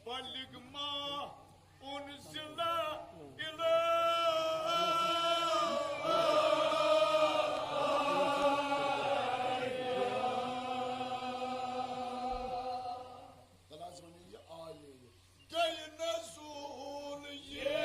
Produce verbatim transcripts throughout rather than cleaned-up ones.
بلغ ما أنزل إليك. تَلہٕ حظ وَنہِ یہِ آیے، گٔے نزول یہِ۔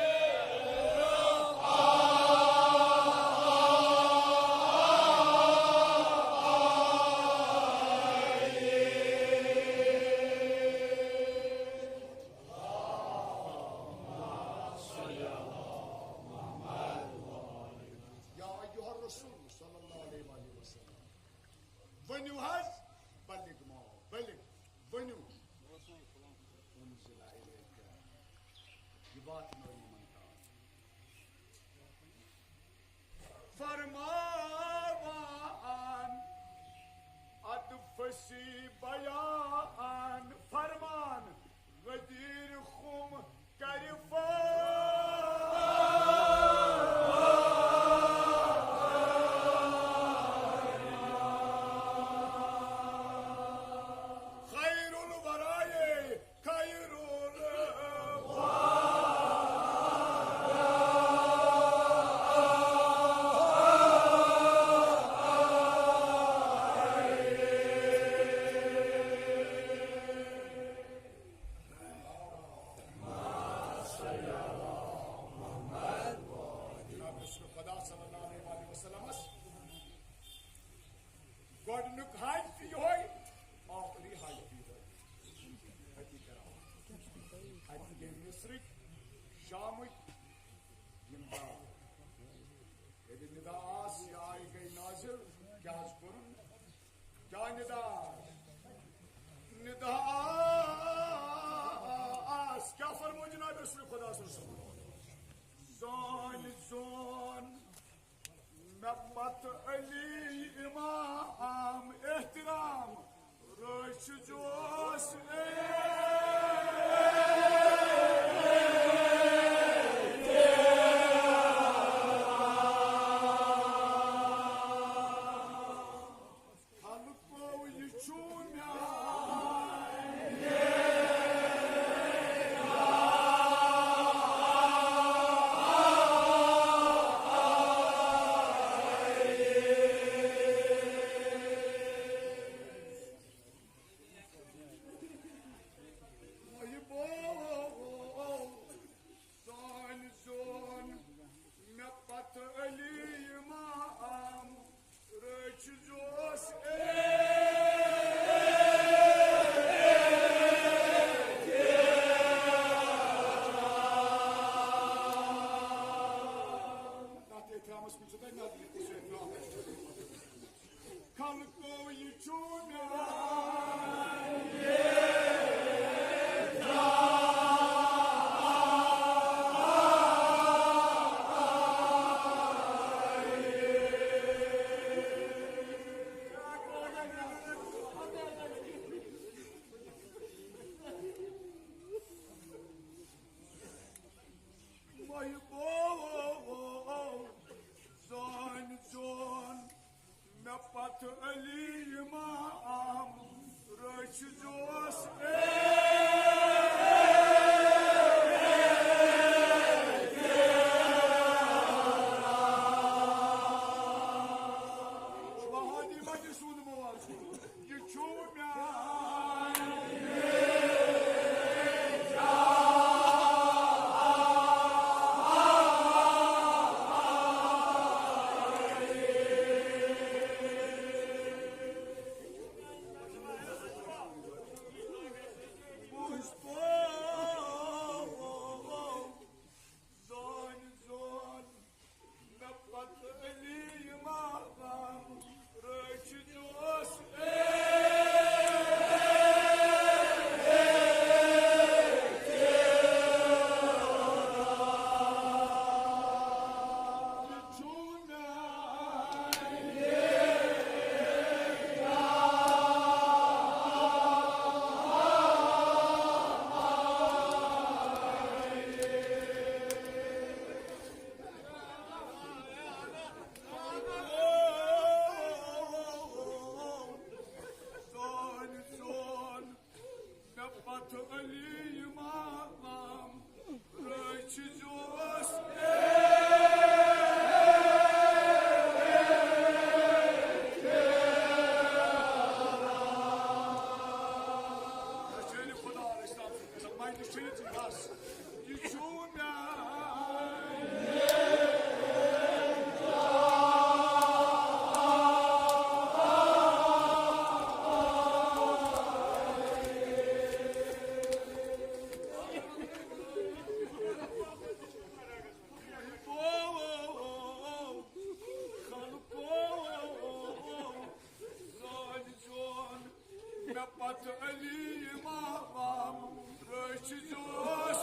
یا ایھا الرسول صلی اللہ علیہ وآلہ وسلم، ؤنِو حظ، بلغ ما، بلغ، ؤنِو۔ انزل الیک، یہِ واتنٲیِو یِمن تام۔ فرماوان، ادب فصیح بیان، فرمان غدیر خم کرِ فان۔ خیر الورا، خیر الورا۔ جناب رسول خدا صلی اللہ علیہ وآلہ وسلمس گۄڈٕنیُک حج تہِ یِہوٚے، ٲخری حج تہِ یِہوٚے۔ أتی کرو۔ اَتہِ گٔے مصرٕکۍ، شامٕکۍ، یِم باو۔ ییٚلہِ ندا آس، یہِ آیہِ گٔے نازل، کیٛاہ حظ کوٚرُن؟ کیا ندا؟ ندا آس۔ کیا فرمو جناب رسول خدا صلی اللہ علیہ وسلم؟ زان زان مےٚ پتہٕ علی امام احترام رٔچھ جوس اے۔ خلقو، یہِ چھُ میانہِ محبو، زان زان مےٚ پتہٕ علی امام رٔچھ جوس اے۔ تتھ احترامس کُن چھُ تۄہہِ نظرِ تہِ سُہ احترام۔ خلقو، یہِ چھُ میانہِ محبو، زان زان مےٚ پتہٕ علی امام رٔچھ جوس اے۔ مہدی مجلس ہُنٛد موازٕ۔ یہِ چھُ میانہِ زان زان مےٚ پتہٕ علی امام رٔچھ جوس اے۔ یہِ چھُ میانہِ زان زان مےٚ پتہٕ علی امام۔ پتہٕ علی امام رٔچھۍ زیوس۔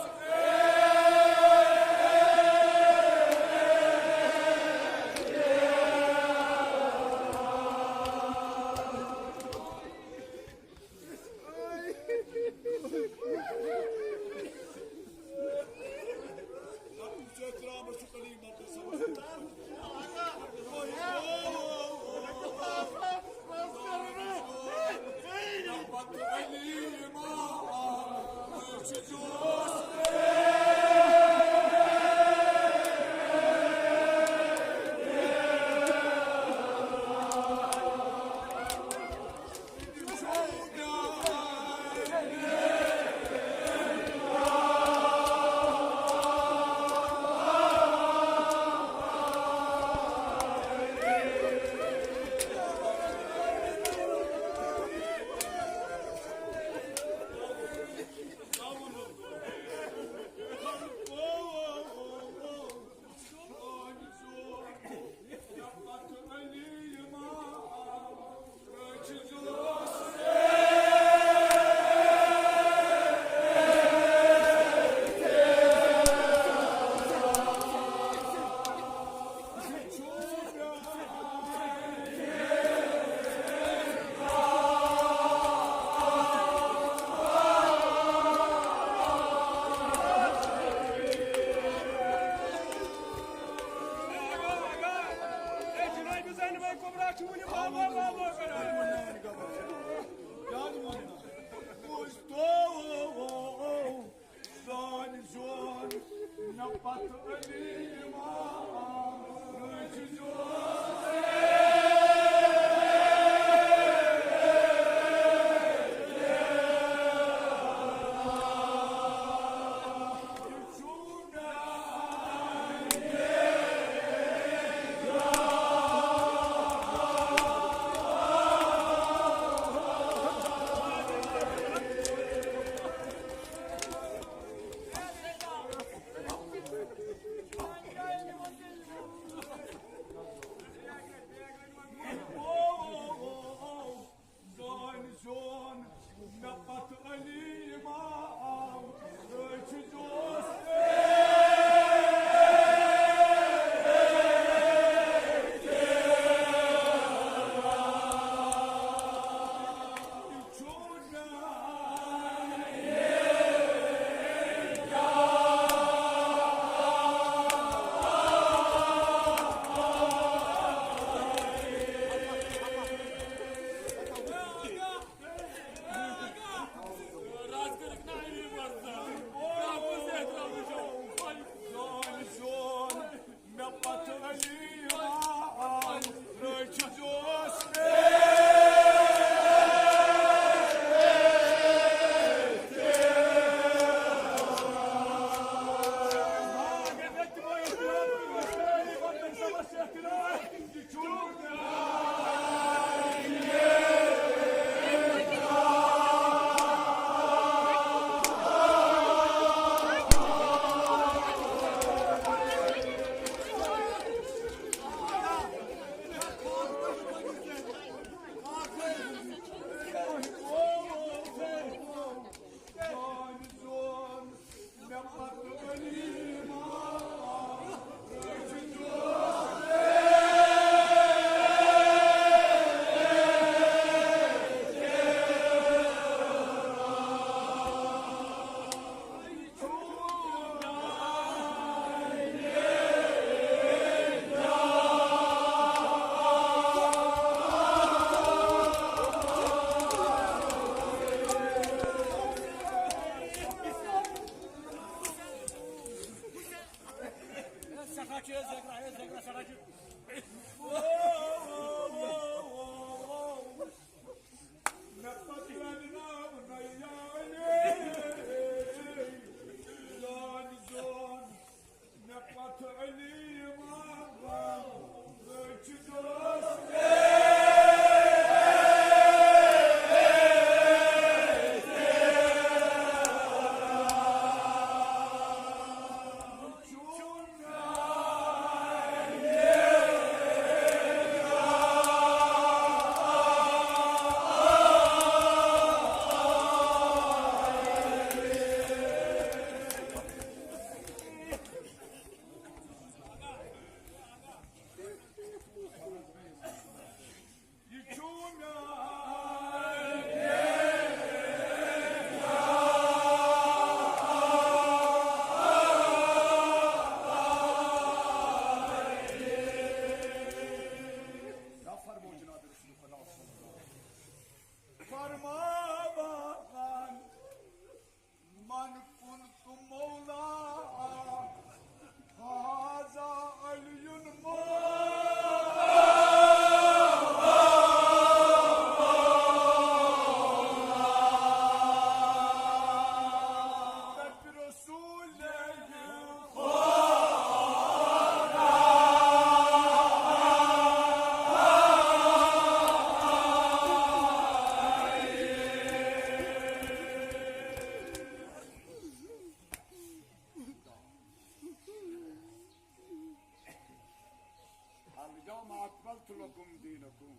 دینکم۔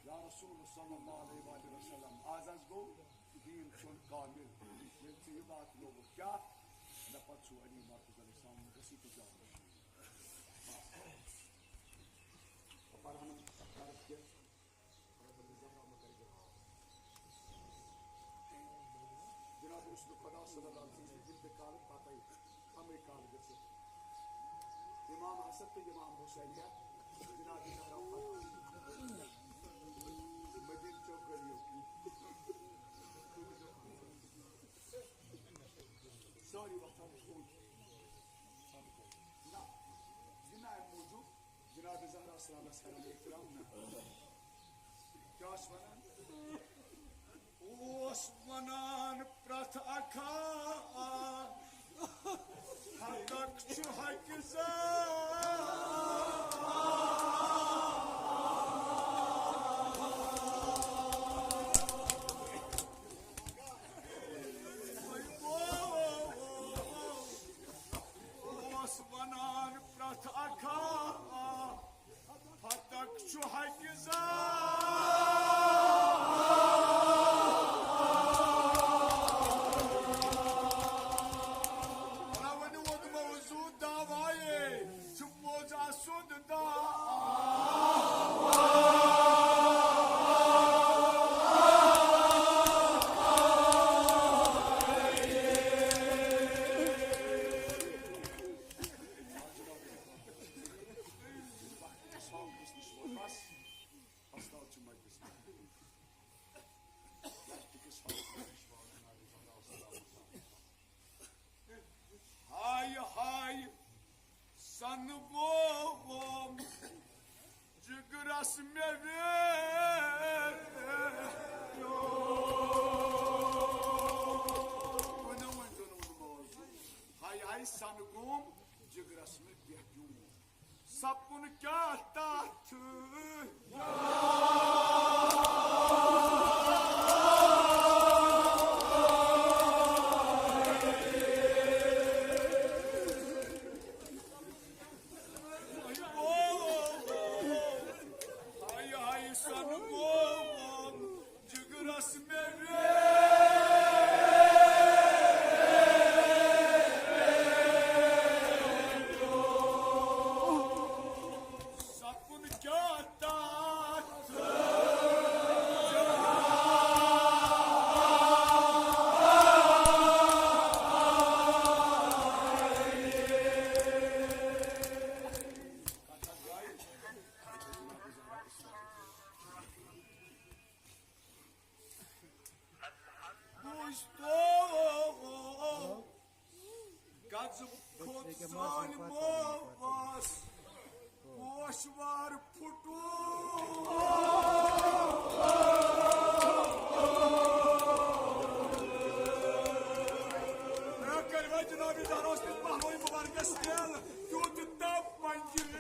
یا رسول صلی اللہ علیہ وآلہ وسلم، آز حظ گوٚو دیٖن چون کامل۔ ییٚلہِ ژےٚ یہِ واتنووُکھ، کیٛاہ؟ مےٚ پتہٕ چھُو علی مرتضی علیہ السلام گژھی تہِ جان۔ بس۔ پرہن عرض کہِ جناب رسول خدا صلی اللہ علیہ وسلم سٕنٛدِ انتقال پتہٕ کمٕے کال گٔژھِتھ امام حسن تہٕ امام حسین ہیٚتھ جناب زہرا پتہٕ مدیٖنہٕ چیو گلیو کِنۍ سٲری وۄتھان تھوٚد۔ نہ، یہِ نہٕ امہِ موٗجوٗب جناب زہرا سلامس کران احترام نہ۔ کیٛاہ اوس ونان؟ اوس ونان پرٛٮ۪تھ اکھا حقک چھُ حقہِ زان۔ اوس ونان پرٛٮ۪تھ اکھا فتق چھُ حقہِ زان۔ بلا ؤنِو ووٚن موضوع دعوایے چھُ پوٚز اَسُنٛد دعوا۔ ہاے ہاے سن گوم جگرس مےٚ ویٹیو۔ ؤنِو، ؤنِو، ؤنِو، ؤنِو۔ ہاے ہاے سن گوم جگرس مےٚ ویٹیو۔ سپُن کیٛاہ تتھ؟ ہاے ہاے سۄنہٕ گوم جگرس مےٚ سپُن کیٛاہ تتھ؟ بوٗزتو، غضب کھوٚت ظٲلمو واس، پوشوار پھُٹوو۔ مےٚ کٔرۍ وۄنۍ جناب زہراہس کِس پہلوی مبارکس تیل، تیُتھ تپ منجہِ۔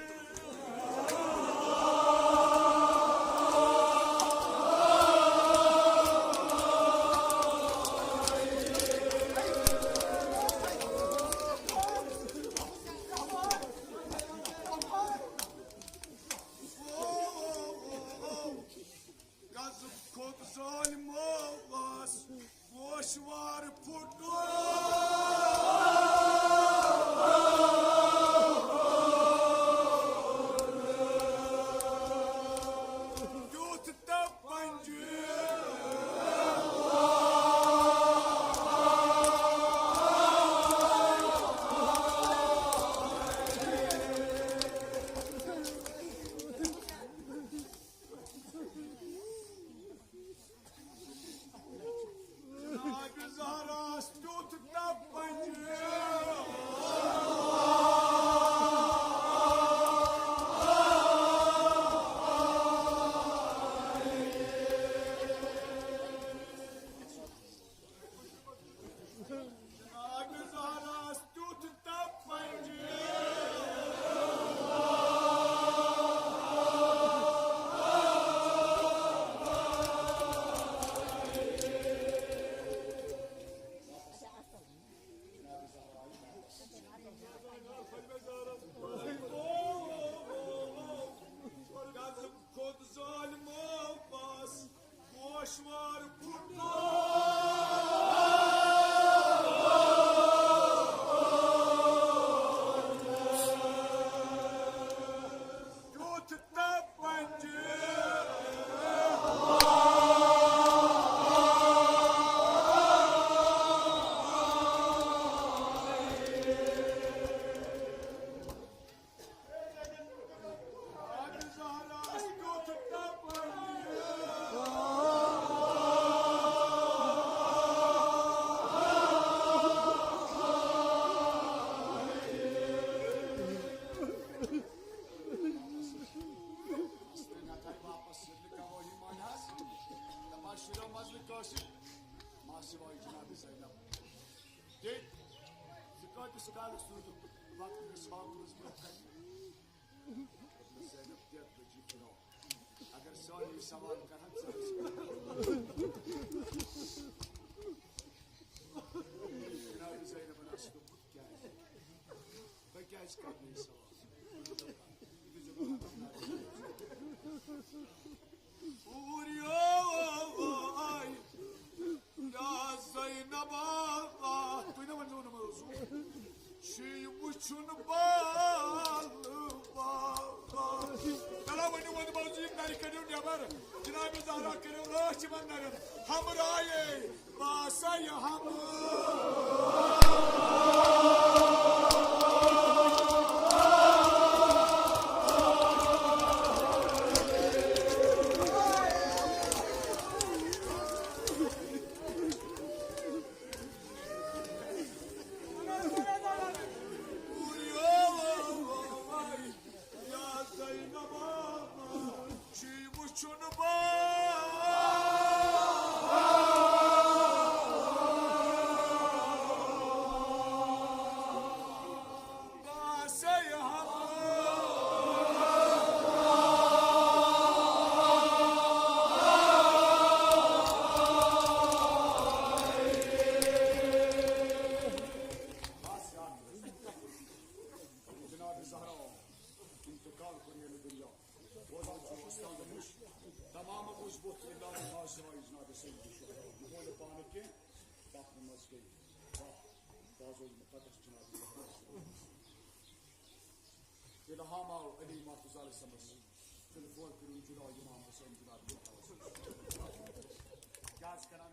غضب کھوٚت ظٲلمو واس، پوشوار پھُٹوو۔ تیُتھ تپ پنجہِ۔ جناب زہراہس ماسہِ واجہِ جناب زینب۔ دِتۍ زٕ کٲتِس سُہ کالَس روٗدُکھ وقت مِثال روٗز برٛونٛہہ کَنہِ۔ دوٚپنَس، زینب، دٮ۪تھ بٔچی فِراق۔ اگر سٲری سوال کَرَن، ژٕ ٲسۍ جناب زینبَن آسہِ دوٚپمُت، کیٛازِ؟ بہٕ کیٛازِ کَرٕ نہٕ یہِ سوال؟ اوٗرۍ یا زینبا، تُہۍ نہ ؤنۍزیو نہٕ موضوٗع۔ چھُے وٕچھُن بال بال۔ چلو ؤنِو وۄنۍ موضوٗع، یِم نَرِ کٔڑِو نٮ۪بر۔ جناب زہرا کٔرِو رٲچھ یِمن نَرٮ۪ن۔ ہمراہے باسے ہم۔ جناب زہرا انتقال کوٚر ییٚمہِ دُنیا۔ روزان چھُ استادن نِش۔ تمام اوس بُتھ اللہ تعالیٰ سوائے جناب سید شہدا۔ یہِ ووٚن نہٕ پانہٕ کینٛہہ، تَتھ منٛز گٔے۔ واہ، تعظُم مُقدس جناب۔ الہام آو علی مرتضی علیہ السلامس۔ تیٚلہِ بوز کٔرِو جُدا امام حسین جناب۔ کیٛاہ چھِ کران؟